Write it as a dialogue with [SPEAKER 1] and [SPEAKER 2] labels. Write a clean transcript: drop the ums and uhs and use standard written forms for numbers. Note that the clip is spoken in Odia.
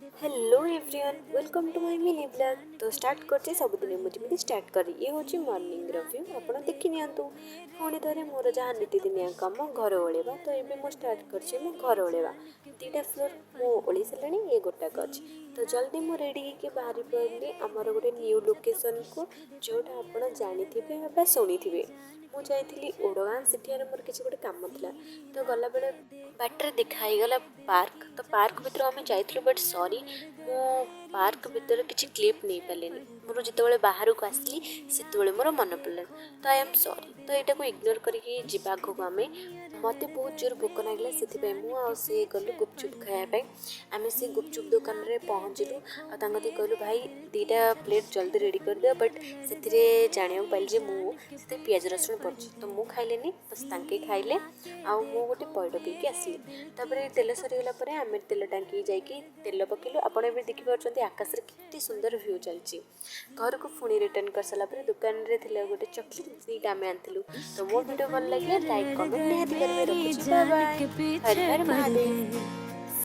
[SPEAKER 1] Hello everyone, welcome to my mini vlog। ତ ଷ୍ଟାର୍ଟ କରୁଛି ସବୁଦିନ ମୁଁ ଯେମିତି ଷ୍ଟାର୍ଟ କରେ। ଇଏ ହେଉଛି ମର୍ଣ୍ଣିଂର ଭ୍ୟୁ, ଆପଣ ଦେଖି ନିଅନ୍ତୁ। ପୁଣି ଥରେ ମୋର ଯାହା ନୀତିଦିନିଆ କାମ, ଘର ଓଳେଇବା। ତ ଏବେ ମୁଁ ଷ୍ଟାର୍ଟ କରିଛି ମୁଁ ଘର ଓଳେଇବା। ଦୁଇଟା ଫ୍ଲୋର୍ ମୁଁ ଓଳେଇ ସାରିଲିଣି, ଇଏ ଗୋଟାକ ଅଛି। ତ ଜଲ୍ଦି ମୁଁ ରେଡ଼ି ହେଇକି ବାହାରି ପଡ଼ିଲି ଆମର ଗୋଟେ ନ୍ୟୁ ଲୋକେସନ୍କୁ, ଯେଉଁଟା ଆପଣ ଜାଣିଥିବେ ବା ଶୁଣିଥିବେ। ମୁଁ ଯାଇଥିଲି ଓଡ଼ଗାଁ, ସେଠିକାର ମୋର କିଛି ଗୋଟେ କାମ ଥିଲା। ତ ଗଲାବେଳେ ବାଟରେ ଦେଖା ହେଇଗଲା ପାର୍କ। ତ ପାର୍କ ଭିତରୁ ଆମେ ଯାଇଥିଲୁ, ବଟ୍ ସରି, ମୁଁ ପାର୍କ ଭିତରେ କିଛି କ୍ଲିପ୍ ନେଇପାରିଲିନି। ମୋର ଯେତେବେଳେ ବାହାରକୁ ଆସିଲି, ସେତେବେଳେ ମୋର ମନେ ପଡ଼ିଲା। ତ I am sorry। ତ ଏଇଟାକୁ ଇଗ୍ନୋର କରିକି ଯିବା ଆଗକୁ ଆମେ। ମୋତେ ବହୁତ ଜୋର ଭୋକ ଲାଗିଲା, ସେଥିପାଇଁ ମୁଁ ଆଉ ସିଏ ଗଲୁ ଗୁପଚୁପ୍ ଖାଇବା ପାଇଁ। ଆମେ ସେ ଗୁପଚୁପ୍ ଦୋକାନରେ ପହଞ୍ଚିଲୁ ଆଉ ତାଙ୍କ କତିକି କହିଲୁ, "ଭାଇ, ଦୁଇଟା ପ୍ଲେଟ୍ ଜଲ୍ଦି ରେଡ଼ି କରିଦିଅ।" ବଟ୍ ସେଥିରେ ଜାଣିବାକୁ ପାଇଲି ଯେ ମୁଁ ସେଥିରେ ପିଆଜ ରସୁଣ ପଡ଼ିଛି। ତ ମୁଁ ଖାଇଲିନି, ବାସ୍ ତାଙ୍କେ ଖାଇଲେ ଆଉ ମୁଁ ଗୋଟେ ପଇଡ଼ ପିଇକି ଆସିଲି। ତାପରେ ତେଲ ସରିଗଲା ପରେ ଆମେ ତେଲ ଟାଙ୍କି ଯାଇକି ତେଲ ପକେଇଲୁ। ଆପଣ ଏବେ ଦେଖିପାରୁଛନ୍ତି ଆକାଶରେ କେତେ ସୁନ୍ଦର ଭ୍ୟୁ ଚାଲିଛି। ଘରକୁ ପୁଣି ରିଟର୍ନ କରିସାରିଲା ପରେ ଦୋକାନରେ ଥିଲା ଗୋଟେ ଚକୋଲେଟ୍, ଦୁଇଟା ଆମେ ଆଣିଥିଲୁ। ତ ମୋ ଭିଡ଼ିଓ ଭଲ ଲାଗିଲେ ଲାଇକ୍, କମେଣ୍ଟ ନିହାତି କରିବେ। ରଖୁଛି, ବାଏ ବାଏ, ହର ହର ମହାଦେବ।